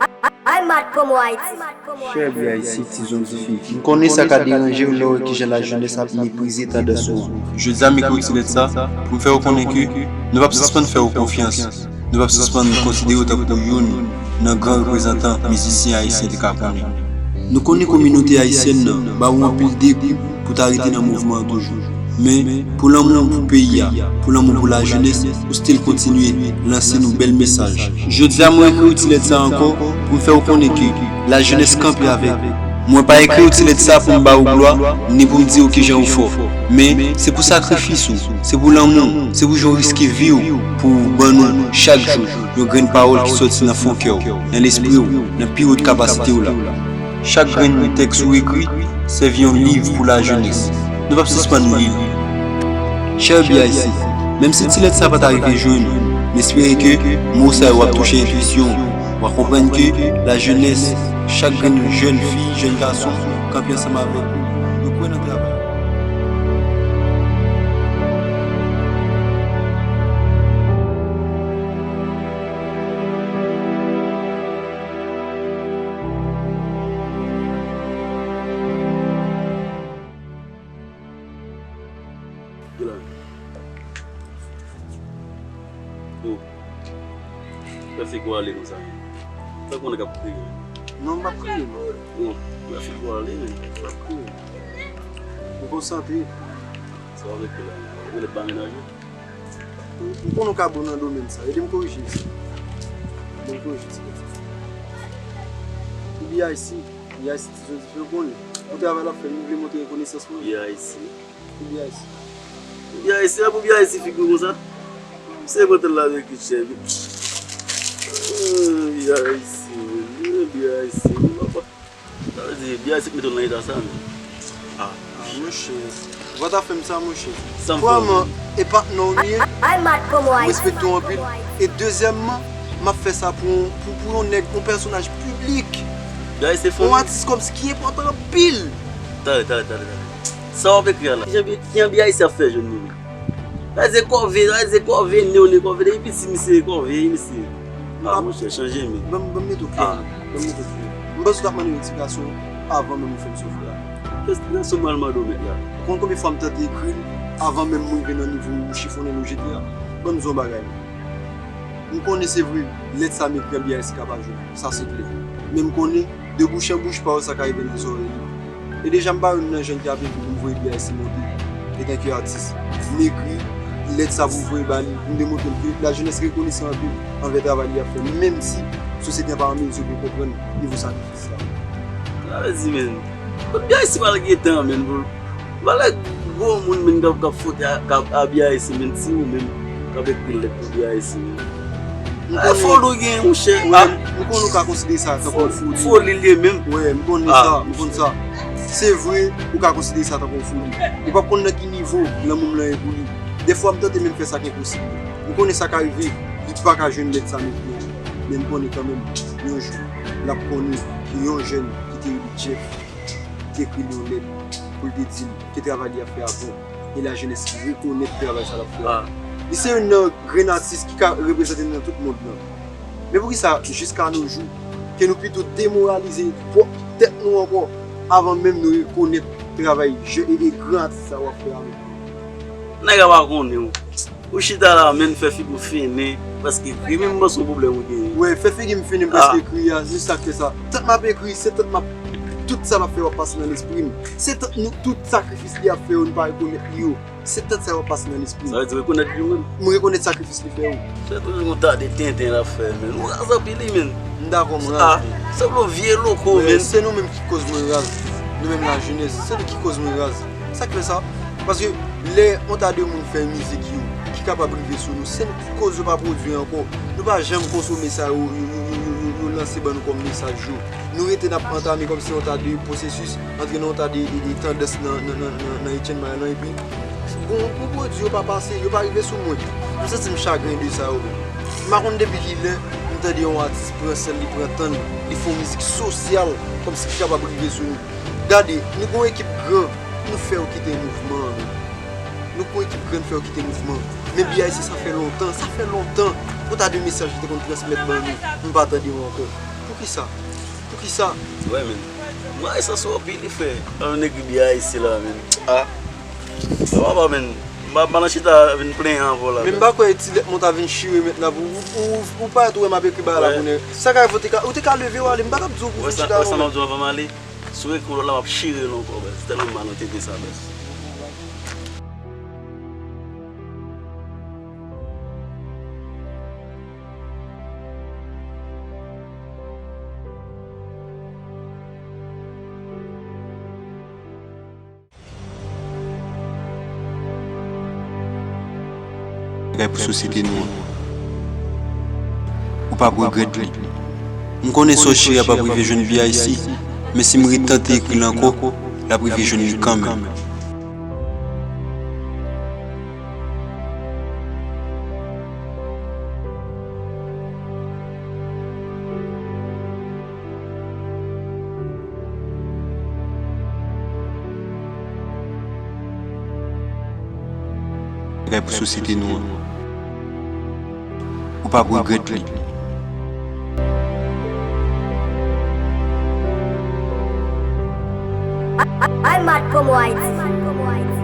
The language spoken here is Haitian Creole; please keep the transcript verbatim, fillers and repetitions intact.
I'm mad Promo Haiti. Chè B I C, Tizon Dife, m konnen sa ka deranje w lè w wè kijan lajenès ap meprize tandans ou an. Jodi a m ekri w ti lèt sa pou m fè w konnen ke nou p ap sispann fè w konfyans. Nou p ap sispann konsidere w tankou youn nan gran reprezantan mizisyen ayisyen te ka konnen. Nou konnen kominote ayisyèn nan ba ou anpil dekou pou ta rete nan mouvman an toujou. Men, pou lanmou pou peyi a, pou lanmou pou lajenès, ou still kontinye lanse nou bèl mesaj. Jodi a mwen ekri w ti lèt sa ankò pou m fè w konnen ke lajenès kanpe avèk ou. Mwen pa ekri w ti lèt sa pou m ba ou glwa, ni pou m di w kijan ou fò. Men, se pou sakrifis ou, se pou lanmou w, se pou jan w riske vi w pou w ban nou chak jou yon grenn pawòl ki sòti nan fon kè w, nan lespri w, nan pi wot kapasite w la. Chak grenn tèks ou ekri sèvi yon liv pou lajenès. Nou p ap sispann li l. Chè B I C, menm si ti lèt sa pa ta rive jwenn ou, m espere ke mo sa yo ap touche entwisyon w. W a konprann ke lajenès, chak grenn jèn fi, jèn gason, kanpe ansanm avèk ou. Yo kwè nan travay. Dylan. Oh. Fè figi w ale konsa. Sa konnen k ap kriye. Non, m p ap kriye, non. Oh, fè figi w ale, men. M p ap kriye. M konsantre. Sa w ap ekri la. Ou genlè pa menaj ou? M konnen w ka bon nan domèn sa. Ede m korije sa. Ede m korije ti bèt. Pou B I C, B I C Tizon Dife, ou konnen. Pou travay l ap fè, m vle montre rekonesans mwen. B I C. Pou B I C. B I C, a pou B I C figi w konsa. Se mwen tèl la vin kit chè. B I C, B I C, papa. Sa vle di, B I C k mete w nan eta sa, men. Ah. Ah, monchè. Ou pa ta fè m sa, monchè. Sa m fè w. Premyèman, e patnè w m ye. I'm mad Promo M Haiti. respekte w anpil. E dezyèmman, m ap fè sa pou, pou, pou yon nèg, yon pèsonaj piblik. B I C Yon fanmi. Atis kòmsi ki enpòtan anpil. Tande, tande, tande, tande. Sa w ap ekri a la? Kijan B-, kijan B I C ap fè jwenn li menm? Sa vle di kòve, sa vle di kòve, ne w ne kòve, depi piti misye kòve, misye. Ah, monchè, chanje men. Ban m, ban m mete w klè. Ah. Ban m mete w klè. M panse w t ap mande m eksplikasyon avan menm ou fè m soufri a. Ki eksplikasyon m pral mande w menm la? Ou konn konbyen fwa m tante ekri l avan menm m rive nan nivo ou chifonnen l ou jete a? Ban m di w yon bagay. M konnen se vre, lèt sa m ekri an B I C ka pa jwenn, sa se klè. Men m konnen, de bouch an bouch, pawòl sa ka rive nan zòrèy li. E deja m pa youn nan jèn ki ap ekri pou m voye B I C monte, etanke atis. M ekri lèt sa pou m voye ba li, pou m demontre l ke lajenès rekonesan anpil anvè travay li ap fè, menm si sosyete an pa an mezi pou konprann nivo sakrifis la. Sa vle di, men, kot B I C pral gentan, men, pou, m pa lè gwo moun, men, k ap, k ap fote a, k ap a B I C, men, si ou menm k ap ekri lèt pou B I C, men. M Ay, konnen- foli w gen, monchè. Wi, m konnen ou ka konsidere sa tankou yon foli. Foli l ye menm. Wi, m konnen Ah. sa, m konnen sa. Se vre, ou ka konsidere sa tankou yon foli. Ou p ap konn nan ki nivo lanmou m lan ye pou li. Dèfwa, m tante menm fè sa k enposib. M konnen sa ka rive, li pa ka jwenn lèt sa m ekri an. Men m konnen kanmenm, yon jou, l ap konnen ke yon jèn ki te rele Jeff te ekri l yon lèt pou l te di l ke travay li ap fè a bon. E lajenès rekonèt travay sa l ap fè a. Ah. Li se youn nan grenn atis ki ka reprezante n nan tout mond lan. Men poukisa, jiska no jou, ke nou pito demoralize pwòp tèt nou ankò, avan menm nou rekonèt travay je e, e gran atis sa w ap fè a menm? Nèg la pa konnen w. Ou chita la, men, fè figi w fennen, prèske kri, men m panse yon pwoblèm ou genyen. Wi, fè figi m fennen, m prèske kri a, se sa k fè sa. Tant m ap ekri, se tant m ap, tout sa l ap fè w ap pase nan lespri m. Se tant nou, tout sakrifis li ap fè yo, nou pa rekonèt li yo. Se tant sa yo ap pase nan lespri m. Sa vle di rekonèt li menm? M rekonèt sakrifis li fè yo. Se toujou yon ta de tenten l ap fè, men. Ou raz anpil, wi, men. M dakò, m Ah, raz. sanble yon vye loko, Wi, men. se nou menm ki koz mwen raz. Nou menm lajenès, se nou ki koz mwen raz. Sa k fè sa? Paske lè yon ta de moun fè mizik yo ki kapab rive sou nou, se nou ki koz yo pa pwodui ankò. Nou pa janm konsome sa yo, yo, yo lanse ban nou kòm mesaj yo. Nou rete n ap antame kòmsi yon ta de pwosesis, antre nan yon ta de, de, de tandans nan, nan, nan, nan, nan Etienne Maël lan, epi bon, bon pwodui yo pa pase, yo pa rive sou mwen. M santi m chagren de sa yo. M pa konn depi kilè m tande yon atis pran sèn li, pran tan l, li fè yon mizik sosyal kòmsi ki kapab rive sou nou. Gade, nou gen yon ekip gran, nou fè yo kite mouvman an, men. Nou gen yon ekip gran, nou fè yo kite mouvman an. Men B I C, sa fè lontan, sa fè lontan. Yon ta de mesaj li te konn transmèt ban nou, m pa tande yo ankò. Pou Poukisa? Poukisa? Wè, men. Mwen, sa sou anpil li fè. An nèg bi a isi la, men. Ah. Sa papa, men. M pa, m pa nan chita vin plenyen avè w la, men. Men m pa kwè ti lèt mwen ta vin chire mèt la pou ou, ou, ou, ou parèt ou wè m ap ekri bagay la pou nèg. Sa ka rive ou te ka, ou te ka leve w ale, m pa t ap di w pou vin chita avè w, men. Wè sa, wè sa m ap di w anvan m ale? Si w ekri w lòt la, m ap chire l ankò, baz. Tèlman m pa nan tenten sa, baz. Bagay pou sosyete nou an. Ou p ap regrèt li. M konnen sa w chire a p ap rive jwenn B I C, men si m ret tante ekri l ankò, l ap rive jwenn li kanmenm. Bagay pou sosyete nou an. Ou p ap regrèt li. I'm mad Promo Haiti.